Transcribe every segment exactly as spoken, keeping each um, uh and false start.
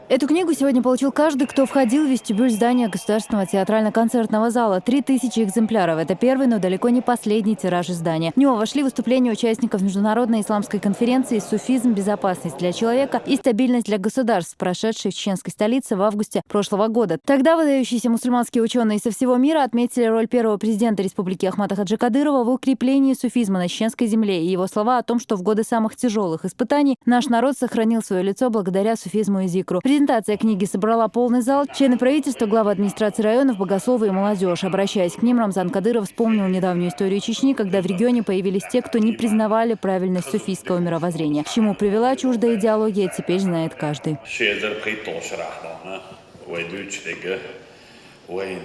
Эту книгу сегодня получил каждый, кто входил в вестибюль здания Государственного театрально-концертного зала. Три тысячи экземпляров. Это первый, но далеко не последний тираж издания. В него вошли выступления участников международной исламской конференции «Суфизм. Безопасность для человека и стабильность для государств», прошедшей в чеченской столице в августе прошлого года. Тогда выдающиеся мусульманские ученые со всего мира отметили роль первого президента республики Ахмата Хаджи Кадырова в укреплении суфизма на чеченской земле и его слова о том, что в годы самых тяжелых испытаний наш народ сохранил свое лицо благодаря суфизму и зикру. Презентация книги собрала полный зал. Члены правительства, главы администрации районов, богословы и молодежь. Обращаясь к ним, Рамзан Кадыров вспомнил недавнюю историю Чечни, когда в регионе появились те, кто не признавали правильность суфийского мировоззрения. К чему привела чуждая идеология, теперь знает каждый. Ши эзар пхийтта шера, дона, вай дуьйцуш дерг, вайн,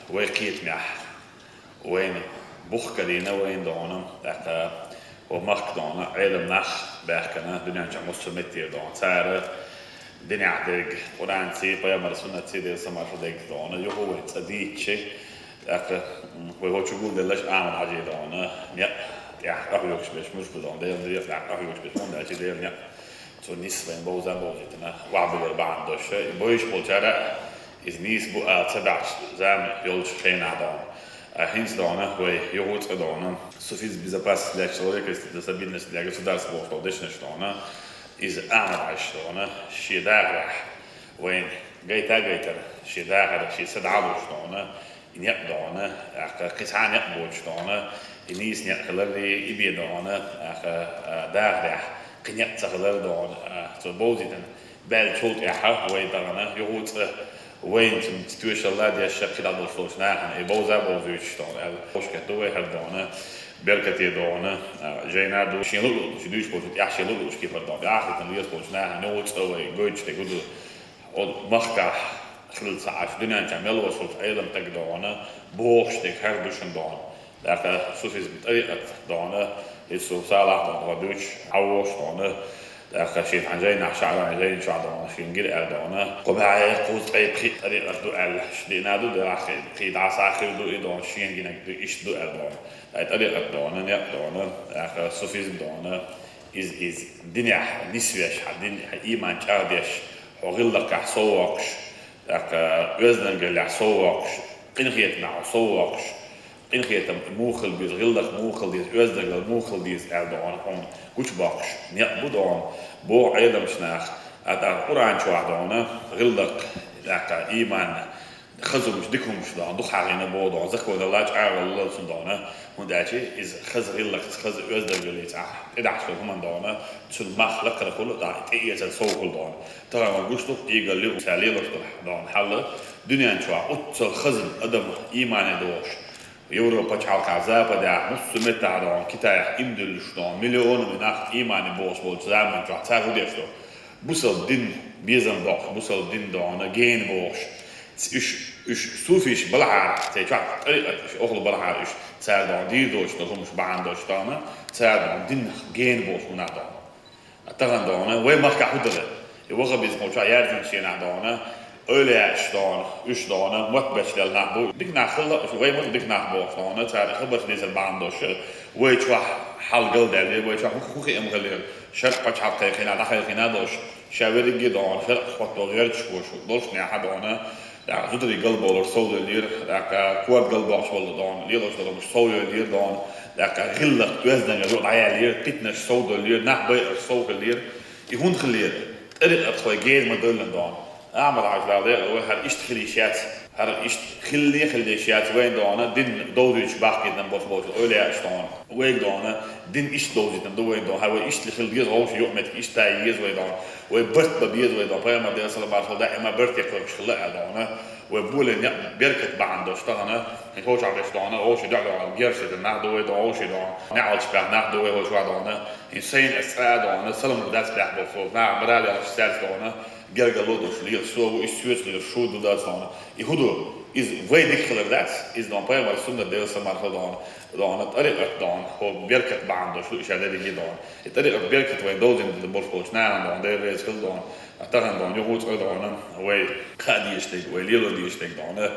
вай кхетамехь, вайн бух карийна вайна, дона, тӀаккха вай махка, дона, Ӏелам нах баьхкина дуьнен чу, массо а меттера, дона. Цар динехь дерг, Къуръанций, пайхамара суннатций, Делан салам-маршо долда, дона, юха вай цӀа дийцча, тӀаккха, м, вай хӀокху чу гулделларш Ахьмад-Хьаьжин, дона, некъ тӀехь къахьоьгуш берш муьлш бу, дона, Делан некъ тӀехь къахьоьгуш берш, хӀунда аьлча Делан некъ цунна нийса вайна бовза а бовзийтина, охьабиллар бахьана долуш. И бовзуьйтуш болчара иза нийса бу аьлла ца баьхьаш зама йолчу хенахь, дона. А хӀинца, дона, вай юха цӀа, дона, «Суфизм. Безопасность для человека и стабильность для государства» бохуш долу дешнаш, дона, иза Ахьмад-Хьаьжас, дона, шен дахарехь вайна гайта а гайтира, шен дахар, шен са дӀа а луш, дона, и некъ, дона, тӀаккха кхин цхьа а некъ боцуш, дона, и нийса некъ хилар, и бен, дона, тӀаккха, а, дахарехь кхин некъ ца хилар, дона, а, цо бовзийтина баьллачул тӀаьхьа вай тахана юха цӀа вайна цунца тоьшалла а деш, кхидӀа долуш долчу нахана и бовза а бовзуьйтуш, дона, аьлла, хӀокху хетта ду вай хӀара, дона, беркате, дона, а, жайна а ду, шен луъу-луъу, шен дуьйцуш болчу тӀехь шен луъу-луъу кепара, дона, ахь хӀетан леза болчу нахана юха цӀа вай гойтуш дерг хӀун ду, оцу махкахь хилла ца Ӏаш, дуьнен чохь мел волуш волчу Ӏелам стага, дона, бохуш дерг хӀара ду шуна, дона. ТӀаккха суфизм тӀарикъат, дона, иза суф салахь, дона, хӀо дуьйцуш Ӏан волуш, дона, тӀаккха шен цхьана жайнахь, ШаӀрани жайна чохь, дона, шена гира аьлла, дона, кхо бӀе кхузткъе пхиъ тӀарикъат ду аьлла, диъна ду, делахь кхин дӀа схьа хир ду и, дона, шена гинарг ду, иштта ду аьлла, дона. Ткъа и тӀарикъат, дона, некъ, дона, тӀаккха суфизм, дона, иза, иза динехь нисвеш, хьан дин, хьан ийман чӀагӀдеш, хьо гӀиллакхехь сов воккхуш, тӀаккха оьздангаллехь сов воккхуш, къинхетамехь сов воккхуш, къинхетам муха хила беза, гӀиллакх муха хила деза, оьздангалла муха хила деза аьлла, дона, хьуна гучубоккхуш некъ бу, дона, боху Ӏеламчу наха. А тӀаккха Къуръан чохь, дона, гӀиллакх, тӀаккха ийман, хаза хӀумнаш, дика хӀумнаш, дона, дукха хьахийна боху, дона, закон Далла чӀагӀо лолла цунна, дона, хӀунда аьлча иза хаза гӀиллакхца, хаза оьздангаллица ахь тӀедахьаш долу хӀуманна, дона, цуьнан мах лакхара хуьлу, тӀаккха тӀеэцар сов хуьлу, дона. Тахана вайна гуш ду-кх, къигалли а ца лелош долу, дона, хьал, дуьнен чохь оццул хазна адам иймане догӀуш, Европа пачхьалкхехь, Западехь, массо а меттехь, дона, Китайхь иман дуьллуш, дона, миллионаш нах иймане богӀуш болчу заман чохь цара хӀун деш ду? Бусалба дин безам боккхуш, бусалба дин, дона, гена бохуш. Уьш, уьш суфиш балахьара, церан чохь тӀарикъат, уьш охьа балахьара, уьш цара, дона, дийр доцуш долу хӀумнаш бахьана долуш, дона, цара, дона, дин гена бохуш хӀуманах, дона. А тахана, дона, вай махкахь хӀун дара? И ваххабизм хӀокху чохь яьржинчу хенахь, дона, эвлаяаш, дона, уьш, дона, мотт беш лелла нах бу. Дика нах хилла, уьш вай ма ду дика нах бохуш, дона, цара хабарш дийцар бахьана долуш, вай чохь хьал галдаьллера, вай чохь хӀу-, хӀун хиъна хилира, шарӀ пачхьалкх кхайкхийна, дӀакхайкхийна долуш, ша верриге, дона, шарӀ хӀотто гӀерташ волуш долчу тӀехь, дона, тӀаккха зударий галбовлар сов деллера, тӀаккха корта галбоккхуш волу, дона, лелош долу хӀумнаш сов йоллера, дона, тӀаккха гӀиллакх, оьздангалла дӀаяьллера, питанаш сов доллера, нах байарш сов хиллера. И хӀунда хиллера? ТӀарикъатах вай гена ма девллина, дона. Ахьмад-Хьаьжа, Дала декъала войла, хӀара иштта хила йиш яц, хӀара иштта хилале а хила йиш яц вайна, дона, дин довзуьйтуш бахкийтина болуш болчу эвлаяаш, дона. Вайга, дона, дин иштта довзийтина ду вайна, дона, хӀара вай иштта хила деза, вовшийн юкъаметтиг иштта еза вай, дона. Вай барт бан беза вай, дона, пайхамар, Делан салам-маршалла, даима барте кхойкхуш хилла аьлла, дона. Вай болу некъ беркат бахьана долуш тахана, хӀинца хӀокху чохь берш, дона, вовшийн дуьхьал герз дина нах ду вай, дона, вовшийн, дона, неӀалташ баьхна нах ду вай хӀокху чохь, дона. ХӀинца сайна аса цкъа а, дона, салам дац баьхна болуш болу нах, барал яьллаш цаьрца, дона, гергарло долуш лела со ву, иштта соьца лела шу ду дац, дона. И хӀун ду? Иза вай дика хилар дац, иза, дона, пайхамар суннат, Делан салам-маршалла, дона, дона, тӀарикъат, дона, хӀокху беркат бахьана долуш ду, иштта дерриге, дона. И тӀарикъат беркат вайна довзийна болуш болчу нахана, дона, Дела реза хила, дона. А тахана, дона, юха цкъа, дона, вай кхаа дезаш дерг, вай лело дезаш дерг, дона,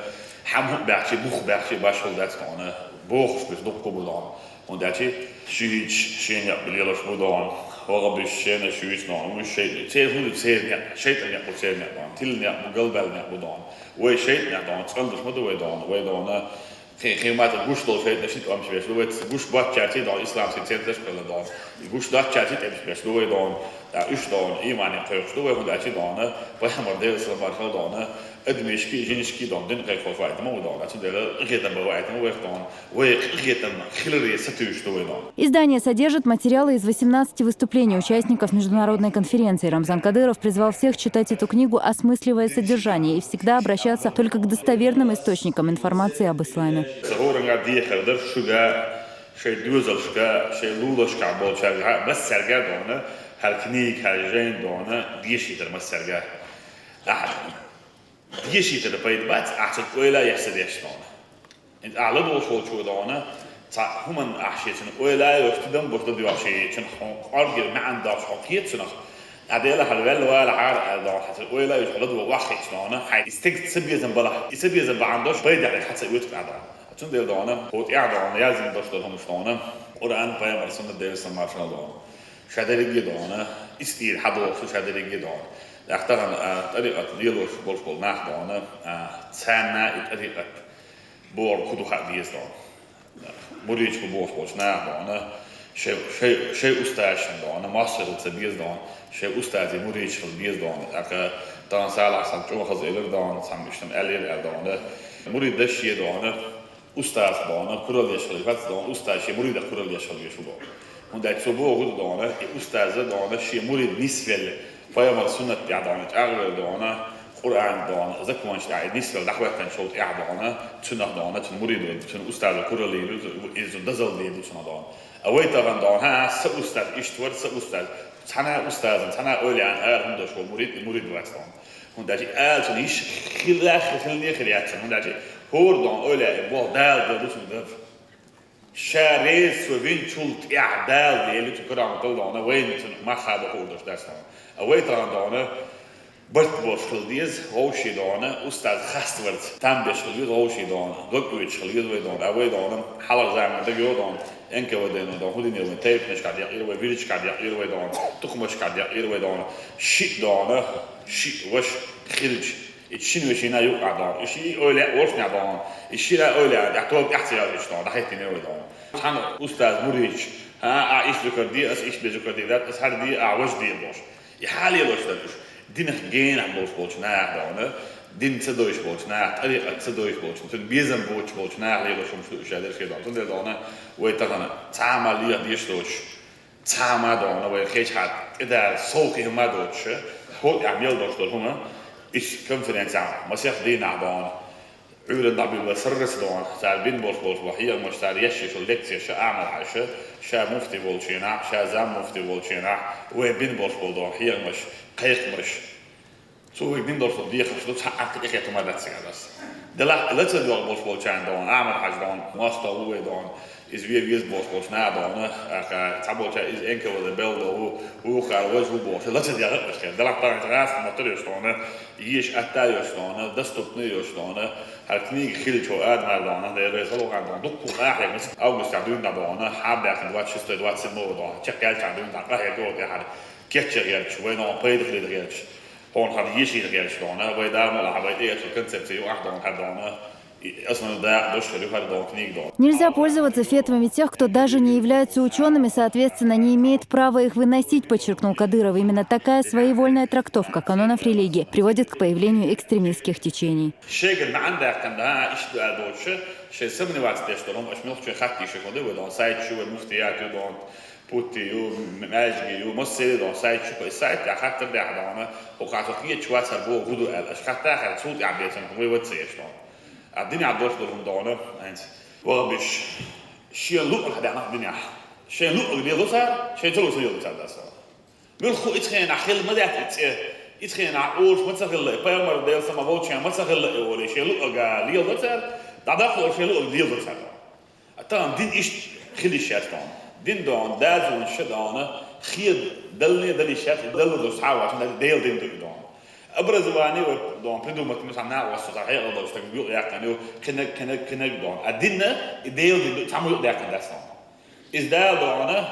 хьан хӀуъа баьхчи, муха баьхчи башхалла дац, дона, бохуш берш дуккха бу, дона. ХӀунда аьлча ши хӀинчу шен некъ лелош бу, дона, ВагӀабиш шена шуьйца дона, уж шайтӀа, церан хӀун ду церан некъ, шайтӀан некъ бу церан некъ дона, тилла некъ бу, галбаьлла некъ бу дона. Вай шайтӀан некъ дона, цӀандуш ма ду вай дона, вай дона. Кхин, кхин ма ца гуш долу шайтӀанаш ши тӀомаш беш ду вай, гуш боцчаьрца дона, исламский центраш а кхелла дона. Гуш доцчаьрца тӀемаш беш ду вай дона. ТӀаккха уьш дона, иймане кхойкхуш ду вай, хӀунда аьлча дона, пайхамар Делан салам маршалла дона, адамашкий, жинашкий дона, дин кхайкхош ваийтина ма ву дона, цундела къинхетам бан ваийтина вайх дона. Вай къинхетам хиларе сатуьйсуш ду вай дона. Издание содержит материалы из восемнадцати выступлений участников международной конференции. Рамзан Кадыров призвал всех читать эту книгу, осмысливая содержание, и всегда обращаться только к достоверным источникам информации об исламе. Ца хӀоранга дехар дар шуьга, шайн доьзалшка, шайн лулашка болчаьрга, массаьрга дона, хӀара книга, хӀара жайна дона, дешийтар массаьрга. Ахьа дешийтар пайда бац, ахьа цуьнан ойла а еш ца деш дона. Ахьа ладугӀуш волчо дона, цхьа хӀуманна ахьа шен цуьнан ойла а йош, тидам бош ладоьгӀуш, шен цуьнан хьо-, кӀоргера маьӀна дош хьо кхета цунах. Ахьа Дела хьан ваьлла валахьара аьлла дона, хьан цуьнан ойла а йош хьо ладугӀуш ваххийча дона, хьайн и стеган ца безам балахь, и ца безам бахьана дош пайда хьан ца оьцу ахьа дона. Цундела дона, хӀу тӀехь дона, яздина дош долу хӀумаш дона, Къуръан, пайхамар суннат, Делан салам маршалла дона. Ша дерриге дона, исдийр хьадогӀуш ду ша дерриге дона. ТӀаккха тахана, а, тӀарикъат лелош болуш болу нах дона, а, царна и тӀарикъат бохург хӀун ду хаа деза дона. Муридаш бу бохуш болчу наха дона, шай, шай, шай устазашна дона, мостагӀалла ца беза дона, шай устазий муридаш хила беза дона. ТӀаккха тахана Салахь санна чӀогӀа хаза элира дона, цхьамма иштта аьллера аьлла дона. Мурид даш шен дона, устаз дона, куралла еш хила вац дона, устаз шен муридах куралла еш хила везаш ву дона. ХӀунда аьлча цо боху ду дона, и устаз дона, шен мурид нисвелла, пайхамар суннат тӀехь дона, чӀагӀвелла дона, Къуръан дона, законаш тӀехь и нисвелла дӀахӀоьттинчул тӀехь дона, цунах дона, цуьнан муридо, цуьнан устазо куралла йийр ю, иза дозалла дийр ду цунах дона. А вай тахана дона, хӀа, сан устаз иштта вара, сан устаз, цхьана устазан, цхьана эвлаяан ара хӀума долуш волу мурид, и мурид вац дона. ХӀунда аьлча и алачун йиш хила, хила, хила яц цунна, хӀунда аьлча хӀора дона эвлаяан болх Дала дан ду цунна дан. Ша реза цо винчул тӀехь Дала дели цу караматалла дона, вайна цунах мах хадо хуур долуш дац дона. А вай тахана дона, барт болуш хила деза, вовшийн дона, устаз хаставарца там беш хила веза вовшийн дона, дог оьцуш хила веза вай дона. А вай дона, хьалха заманахь дагайо дона, Н К В Д-но дона, хӀун дина вайн тайпанашкахь декъийра вай, вирдашкахь декъийра вай дона, тукхамашкахь декъийра вай дона, шиъ дона, шиъ ваша хилча, и шина вешина юкъахь дона, и шиъ эвлаяъ волчунехь дона, и шина эвлаяъ тӀехь тоба тӀехь ца яьлла иштта дона, дӀахӀиттина вай дона. Цхьана устаз муридаш, хӀа, ахь иштта зуькар де, ас иштта бен зуькар де, ас хӀара де, ахь важа де бохуш. И хьалелош дара уьш. Динах генахь болуш болчу наха дона, дин ца дойуш болчу наха, тӀарикъат ца дойуш болчу, цуьнан безам боцуш болчу наха лелош хӀумаш ду уьш аьлла шен дона. Цундела дона, вай тахана цхьа а ма леха дезаш доцуш, цхьа а ма дона, вай кхечахьа тӀедара сов кхин хӀума доцуш, хӀокху тӀехь мел долуш долу хӀума, исс конференцехь масех дийнахь дона, Ӏуьйранна дӀабуьллуш сарралц дона, цара бина болуш болчу хьехамаш, цара еш йолу лекцеш, Ахьмад-Хьаьжа, ша муфти волчу хенахь, ша заммуфти волчу хенахь, вай бина болуш болу дона хьехамаш, кхайкхамаш. Цо вайга дина долуш долу дехамаш ду, цхьа а кхин тӀехетта ма дац цигахь ас. Делахь а ла ца доьгӀна болуш болчарна дона, Ахьмад-Хьаьжа дона, мостагӀа ву вай дона, иза вен веза болуш болчу наха дона, аьлла, цхьаболчара иза Н К В Д белла ву, вукхара важа ву бохуш, ла ца дегӀа а ваьш хир. Делахь тахана гӀазкхийн мотт а йолуш дона, еша атта а йолуш дона, доступный а йолуш дона, хӀара книга хилча адамара дона, дера вай салохан дона, дуккха къахьегна, августехь дуьйна дона, хьан баьхкина двадцать шестой, двадцать седьмого дона, чекхъяьллачхьана дуьйна дӀакъахьегна вай хӀара кечъян гӀерташ, вай дона пайда хилийта гӀерташ, хӀора хӀара ешийта гӀерташ дона, вай дама лахьа, вай тӀеэцу концепция юкъахь дона, хӀара дона, и основной дакъа дош хир ю хӀара дона книга дона. Нельзя пользоваться фетвами тех, кто даже не является учёными, соответственно, не имеет права их выносить, подчеркнул Кадыров. Именно такая своевольная трактовка канонов религии приводит к появлению экстремистских течений. Шайгара маьӀна даьккхина, а, иштта ду аьлла доцуш, шайн сомневаться деш долу хӀума аша муьлххачу хаттийша хӀун ду, вай дона сайт шу, вай муфтият ю дона, путти ю, м-, маьждиге ю, массаьрга дона сайт шу, и сайт тӀехь хаттар дахьа дона, хӀокху хьан со кхеташ вацара боху хӀун ду аьлла, аша хаттахьара цул тӀаьхьа бен цунах вай вац ца еш дона. А динехь долуш долу хӀума дона, хӀинца вахабиш, шен луъург хьадаьхна динехь. Шайн луъург лело цара, шайн ца луъург ца лело цара дац. Муьлхха а ицхенахь хилла ма дац и цӀе, ицхенахь олуш ма ца хилла и, пайхамар Делан салам волчу хенахь ма ца хилла и олий, шайн луъург лело цара, дӀадаккха олуш шайн луъург лело цара. А тахана дин иштта хила йиш яц дона. Дин дона, дазонаш ша дона, хеда даллалц дала йиш яц, далла долуш цхьа а вац, хӀунда аьлча Делан дин ду и дона. Образование вай дона, придумать ма цхьа накъост, цхьа хьекъал долуш стаг юкъа яьккхина ю, кхинаг, кхинаг, кхинаг дона. А дин, и Делан дин ду, цхьамма юкъа даьккхина дац дона. Иза Дала дона,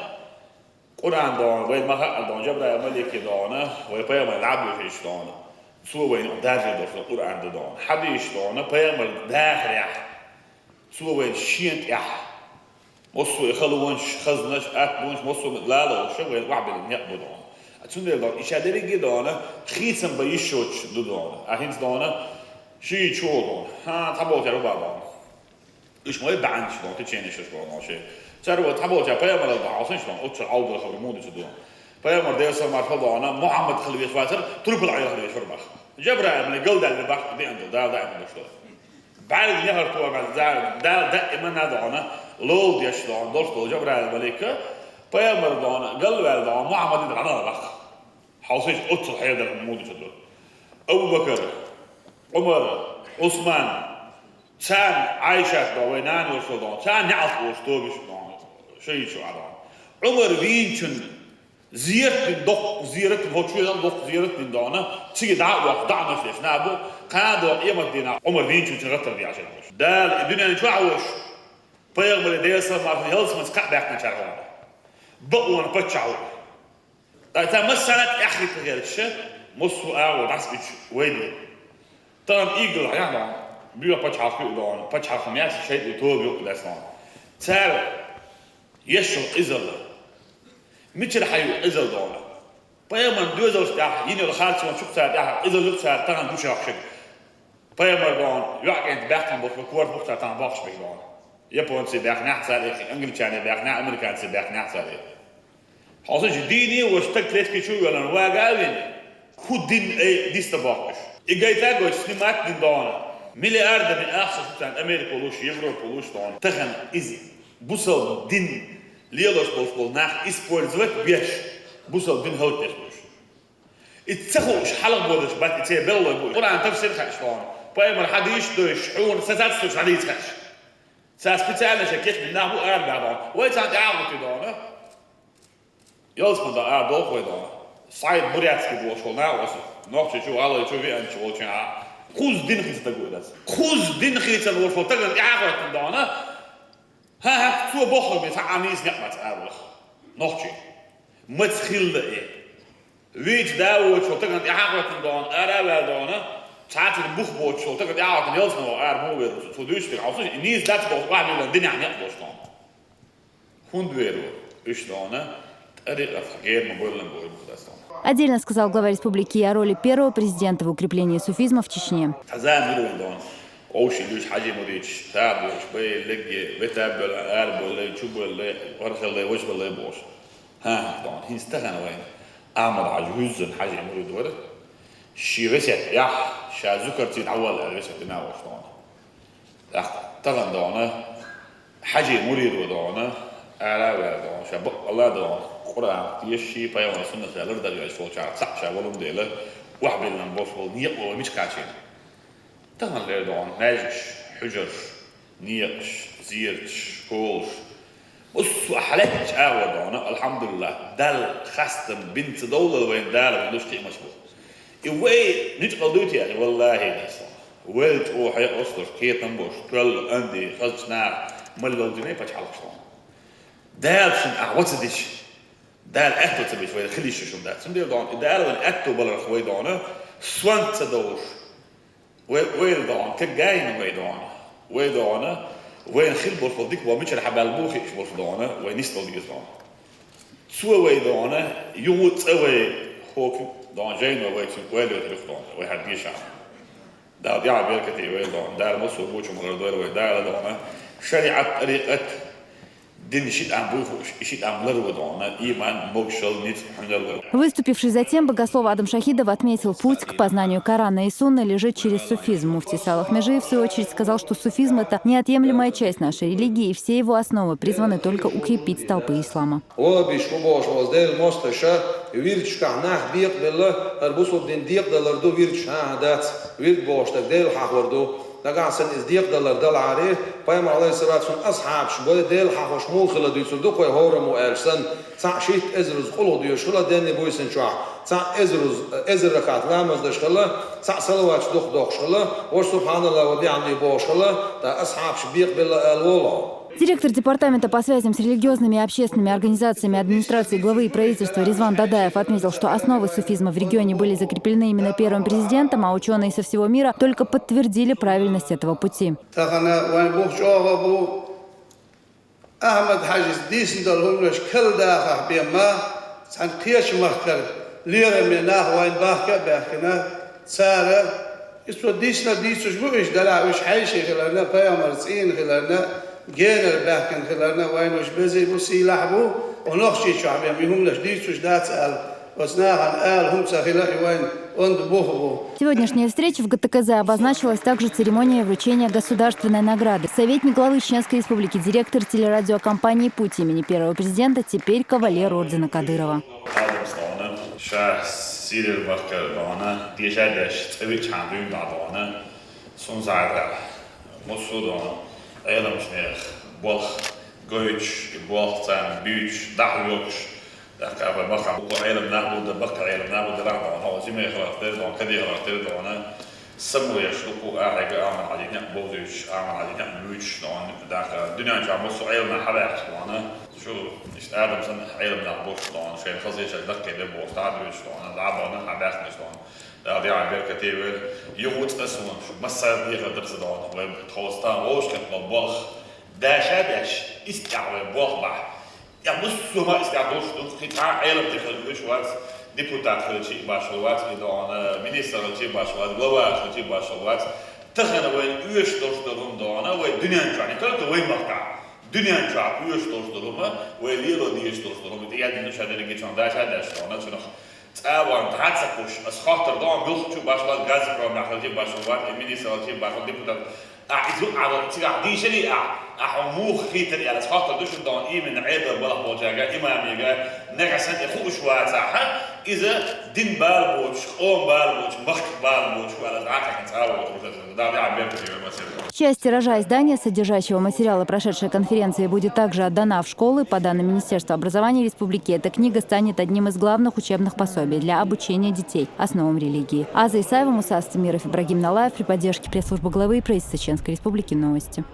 Къуръан дона, вай ма хаьа дона, Жабраил малик дона, вай пайхамар лабуш дона. Цо вайна даржа долуш Къуръан ду дона. Хьадис дона, пайхамар дахарехь. Цо вайна шен тӀехь. Массо а халонаш, хазнаш, аттонаш, массо а лалуш, вайна охьабелла некъ бу дона. Цундела дона, и ша дерриге дона, хийцам бан йиш йоцуш ду дона. А хӀинца дона, ши чу дона. ХӀан, цхьаболчара ву бан дона. Уьш ма баьӀанчаш боху, теченешаш боху нохчий. Цара ву цхьаболчара пайхамарал бан хьовсанаш бан, оццул Ӏовдал хабар муха ду ду. Пайхамар Делан салам маршалла боху, Мухьаммад хила везаш вацара, турпал Ӏела хила везаш вара баха. Жабраил малик галдаьлла баха, деана ду, Дала даима долуш ду. БӀаьрга нехар тоха, Дала, Дала даима на дона, ловла деш дона, долуш долу Жабраил малик, пайхамар дона, галваьлла дона, Мухьаммад дӀадала баха. Хьовсийша, оццул хьедар муха ду ду. Абу-Бакар, Ӏумар, Ӏусман, царна Ӏайшат дона, вай нана йолуш дона, царна неӀалт олуш тобиш дона, шахӀид шу а дона. Ӏумар вийначун зерат дина, доккха зерат дина, хӀокху чуьра доккха зерат дина дона, цига дӀа а вахча, даӀанаш деш нах бу, кхана дона къемат дийнахь Ӏумар вийначун гӀаттар деш деш. Дала и дуьнен чохь а волуш, пайхамаре Делан салам маршалла ялсаманица кхаъ баьккхинчарах вара. Бакъонан паччахь ву. Ткъа цара массара а тӀаьхьахӀитта гӀерташ, массо а агӀо дӀасабича вай ду. Тахана иггала хьехна, боьха пачхьалкх хӀуьа дона, пачхьалкхан маьрша шайтӀе тоба юкъа дацна. Цара еш йолу къизалла. Мичара хьайо къизалла дона? Пайхамаран доьзалш тӀехь йина йолу харцонаш юкъа цара тӀехь къизалла юкъа цара тахана гучуйоккхуш. Пайхамар дона, йоӀ кӀентан баьккхина болуш, корта бухтар тахана бохкуш бен дона. Японций баьхнехь цара, англичанийн баьхнехь, американций баьхнехь цара. Хьовсийша, дийне а волуш стаг клетки чу а воьллина, вага а вина, хӀун дин ай диста бохкуш. И гайта а гойтуш, снимать дина дона. Миллиардами ахча шу царна Америка луш, Европа луш дона. Тахана иза бусалба дин лелош болуш болу нах использовать беш, бусалба дин хӀаллакдеш болуш. И ца хууш хьалха бодуш бац, и церан белхалой бу. Къуръан тафсир хаьаш дона. Пайхамар хьадийш а доьшуш, хьуна сацац цуьнан хьадийца хаьаш. Цара специально шайн кечбина нах бу ара баьхна дона. Вай царна тӀаьхьа гӀуттий дона. Ялсаман дан ара доху вай дона. Саид Бурятский бохуш волу нах оцу Нохчийчу, ГӀалгӀайчу, веанчу волчу а. Кхузза дин хийца стаг ву и дац. Кхузза дин хийцар волуш волу стагана тӀаьхьа гӀоьттина дона. ХӀан-хӀа, цо бохург бен цхьа а нийса некъ бац ара валах. Нохчий. Маца хилла и. Вийча да а воцуш волу стагана тӀаьхьа а гӀоьттина дона, ара а ваьлла дона, цхьаьццара бух боцуш волу стагана тӀаьхьа а гӀоьттина, ялсамане ара муха вер ву? Цо дуьйцуш дерг хьовсийша, и нийса дац боху, охьабиллина динехь некъ долуш дона. ХӀунда вер ву? Уьш дона, тӀарикъатах герма бойллам бу и бух дац дона. Отдельно сказал глава республики и о роли первого президента в укреплении суфизма в Чечне. Цхьа зама йира вайн дона. Къовсий дуьйцу хьажий мурдаш, сагӀа доьхуш, бай, легге, вета а боьлла, ара боьлла, чу боьлла, вархалла, важа валла бохуш. ХӀан, дона, хӀинца тахана вайн Ахьмад-Хьажа вуьззина хьажий мурд вара. Шен весет яхь, ша зуькарций дӀавалла аьлла весет дина волуш дона. ТӀаккха тахана дона, хьажий мурд ву дона, ара а ваьлла дона, ша баккъалла а дона, Къуръан тешаш, пайхамаран суннатах лардеш волчарах цхьаъ ша валун дела, охьабиллина болуш волу некъо вай мича кхачийна? Тахана лер дона маьждигаш, хьуьжарш, некъаш, зераташ, школаш. Массо а хьалаьттачу агӀор дона, алхьамдулиллахӀ, Далла хастам бина ца довлал вайна Дала вайн луш кхиамаш бу. И вай нуьцкъала дуй те аьлла, валлахӀи, дас дона. Вайл чӀогӀа хьекъалш долуш, кхетам болуш, тоьлла анди, хазачу наха, мала йолчу динан пачхьалкхаш дона. Дала шуна ахь ваца дича, Дала аьтто ца беча вай хила йиш ю шуна дац. Цундела дона, и Дала вайна аьтто баларх вай дона, сонта ца довлуш. Вай ойла дона, кеггайна вай дона. Вай дона, вайна хила болуш болу дика боху мичара хьабаьлла бу хиъаш болуш дона, вай нисдала деза дона. Цо вай дона, юха цӀа вай хӀокху дона, жайно вай цуьнга ойла йойтур юха дона, вай хьан дешахь. Дала тӀаьхьа беркате вай дона, Дала массо а бочу ма гӀар дойла вай, Дала дона, шариӀат, тӀарикъат, дин ши тӀам буй хууш, и ши тӀам лар ву дона, иман, могушалла, ницкъ, хьуьнар ву. Выступивший затем, богослов Адам Шахидов отметил путь к познанию Корана и Сунны лежит через суфизм. Муфтий Салах Межиев, в свою очередь, сказал, что суфизм — это неотъемлемая часть нашей религии, и все его основы призваны только укрепить столпы ислама. Ваххабиш хӀун бохуш волу Делан мостагӀаша, вирдашкахь нах бекъабелла, хӀара бусалба дин декъадалар ду вирдаш, хӀан-хӀа, дац, вирд бохуш дерг Дела хьахор ду. Нагахь санна иза декъадалар далахьара, пайхамар, Ӏалайхиссалату вассалам, асхьабаш бай Дела хьахош муха хила дуьйцур ду-кх вай хӀораммо аьлча санна, цхьаъ шийтта эзарза къулхӀа доьшуш хила денний буьйсанна чохь, цхьаъ эзарза, эзар ракаӀат ламаз деш хила, цхьаъ салаваташ дукха дохуш хила, важа субхьаналлахӀ ва бихьамдихӀи бохуш хила, ткъа асхьабаш бекъабелла ала волу хьо? Директор департамента по связям с религиозными и общественными организациями администрации главы и правительства Ризван Дадаев отметил, что основы суфизма в регионе были закреплены именно первым президентом, а ученые со всего мира только подтвердили правильность этого пути. Тахан вайн бух чӀоагӀа бу. Ахьмад-Хьажас дийцина долу хӀуманаш карладахахь бен ма, цхьана кхечу махкара лераме нах вайн бахка а баьхкина, цара, и цо дийцина дийцуш бу уьш, делахь уьш хьаьший хиларна, пайхамар цӀийнан хиларна, генара баьхкина хиларна, вайн уьш безий бу, сийлахь бу, оха Нохчийчохь бен и хӀуманаш дийцуш дац аьлла, оцу нахана ала хӀума ца хила, и вайн онда бух бу. Сегодняшняя встреча в ГТКЗ обозначилась также церемонией вручения государственной награды. Советник главы Чеченской Республики, директор телерадиокомпании «Путь» имени первого президента, теперь кавалер ордена Кадырова. Адам стона, ша сирер бахкар дона, деша деш, цӀавичхьан дуьйна дона, сун зайра, мусу дона, Ӏеламчу нех, болх гойтуш, и болх царна буьйцуш, дахьа йокуш, тӀаккха вай баккхий баккхий Ӏелам нах бу дан, баккхий Ӏелам нах бу дан, рагӀ дона, хьо зиме хиларх тера дона, каде хиларх тера дона, самавеш дукха ахьега аман хьадина, бовзуьйтуш, аман хьадина, буьйцуш дона, тӀаккха дуьнен чохь мусу Ӏелам нах хьабаьхкаш дона, шу, иштта Адам санна Ӏелам нах болуш дона, шайна хаза ешар даккхий де бохуш, дӀа а дуьйцуш дона, дӀа а бахана, хьабаьхкинаш дона. Дала дегӀан беркате вайна, юха ву цкъа суна, шу массара дехар дара сан дона, вай тховса тан вовшахкхетта болу болх, даша а деш, истехь вай болх бахь. Я муссума истехь долуш ду, кхин цхьа а Ӏелам тӀе хила вуьш вац, депутат хилчи а башхалла вац, и дона, министр хилчи а башхалла вац, глава хилчи а башхалла вац. Тахана вайна оьшуш долуш долу хӀума дона, вай дуьнен чохь, не только вай махкахь, дуьнен чохь оьшуш долуш долу хӀума, вай лело дезаш долуш долу хӀума, тӀе яздина ша дерриге чохь даша а деш дона, цунах цӀа а ван, дӀа а ца кхуш, ас хоттар дона, муьлххачу башхалла вац, Газпром нах хилчи а башхалла вац, и министр хилчи а башхалла, депутат. Ахь иза юкъа Ӏа вара, цигахь дийшале ахь, ахь хьо муха хийтар аьлла, ас хоттар ду шуна дона, именно Ӏедал балха болчаьрга, имамега, нагахь санна и хууш вацахь, иза дин бала боцуш, къоман бала боцуш, махкан бала боцуш вала, дӀа а кхаьчна цӀа а воцуш, Дала дегӀан беркате вайна массеран. Часть тиража издания, содержащего материала прошедшей конференции, будет также отдана в школы. По данным Министерства образования республики, эта книга станет одним из главных учебных пособий для обучения детей основам религии. Аза Исаева, Муса Астемиров, Ибрагим Налаев при поддержке пресс-службы главы и правительства Чеченской Республики. Новости.